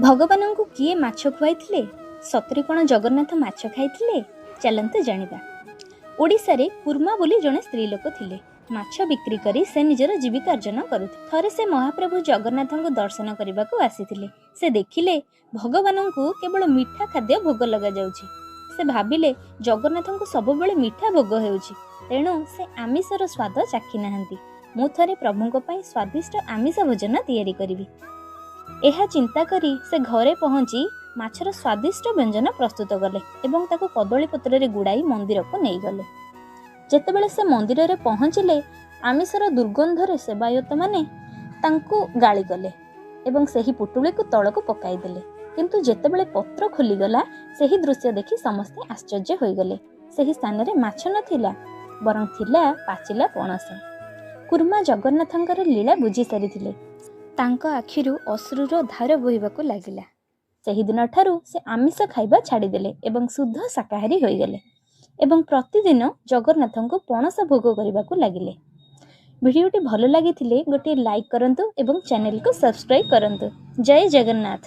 ଭଗବାନଙ୍କୁ କିଏ ମାଛ ଖୁଆଇଥିଲେ? ସତରେ କ'ଣ ଜଗନ୍ନାଥ ମାଛ ଖାଇଥିଲେ? ଚାଲନ୍ତୁ ଜାଣିବା। ଓଡ଼ିଶାରେ କୁର୍ମା ବୋଲି ଜଣେ ସ୍ତ୍ରୀ ଲୋକ ଥିଲେ। ମାଛ ବିକ୍ରି କରି ସେ ନିଜର ଜୀବିକା ଅର୍ଜନ କରୁଥିଲେ। ଥରେ ସେ ମହାପ୍ରଭୁ ଜଗନ୍ନାଥଙ୍କୁ ଦର୍ଶନ କରିବାକୁ ଆସିଥିଲେ। ସେ ଦେଖିଲେ ଭଗବାନଙ୍କୁ କେବଳ ମିଠା ଖାଦ୍ୟ ଭୋଗ ଲଗାଯାଉଛି। ସେ ଭାବିଲେ ଜଗନ୍ନାଥଙ୍କୁ ସବୁବେଳେ ମିଠା ଭୋଗ ହେଉଛି, ତେଣୁ ସେ ଆମିଷର ସ୍ୱାଦ ଚାଖି ନାହାନ୍ତି। ମୁଁ ଥରେ ପ୍ରଭୁଙ୍କ ପାଇଁ ସ୍ୱାଦିଷ୍ଟ ଆମିଷ ଭୋଜନ ତିଆରି କରିବି। ଏହା ଚିନ୍ତା କରି ସେ ଘରେ ପହଞ୍ଚି ମାଛର ସ୍ୱାଦିଷ୍ଟ ବ୍ୟଞ୍ଜନ ପ୍ରସ୍ତୁତ କଲେ ଏବଂ ତାକୁ କଦଳୀ ପତ୍ରରେ ଗୁଡ଼ାଇ ମନ୍ଦିରକୁ ନେଇଗଲେ। ଯେତେବେଳେ ସେ ମନ୍ଦିରରେ ପହଞ୍ଚିଲେ, ଆମିଷର ଦୁର୍ଗନ୍ଧରେ ସେବାୟତମାନେ ତାଙ୍କୁ ଗାଳି କଲେ ଏବଂ ସେହି ପୁଟୁଳିକୁ ତଳକୁ ପକାଇଦେଲେ। କିନ୍ତୁ ଯେତେବେଳେ ପତ୍ର ଖୋଲିଗଲା, ସେହି ଦୃଶ୍ୟ ଦେଖି ସମସ୍ତେ ଆଶ୍ଚର୍ଯ୍ୟ ହୋଇଗଲେ। ସେହି ସ୍ଥାନରେ ମାଛ ନଥିଲା, ବରଂ ଥିଲା ପାଚିଲା ପଣସ। କୁର୍ମା ଜଗନ୍ନାଥଙ୍କର ଲୀଳା ବୁଝି ସାରିଥିଲେ। ତାଙ୍କ ଆଖିରୁ ଅଶ୍ରୁର ଧାର ବୋହିବାକୁ ଲାଗିଲା। ସେହିଦିନଠାରୁ ସେ ଆମିଷ ଖାଇବା ଛାଡ଼ିଦେଲେ ଏବଂ ଶୁଦ୍ଧ ଶାକାହାରୀ ହୋଇଗଲେ ଏବଂ ପ୍ରତିଦିନ ଜଗନ୍ନାଥଙ୍କୁ ପଣସ ଭୋଗ କରିବାକୁ ଲାଗିଲେ। ଭିଡ଼ିଓଟି ଭଲ ଲାଗିଥିଲେ ଗୋଟିଏ ଲାଇକ୍ କରନ୍ତୁ ଏବଂ ଚ୍ୟାନେଲକୁ ସବସ୍କ୍ରାଇବ୍ କରନ୍ତୁ। ଜୟ ଜଗନ୍ନାଥ।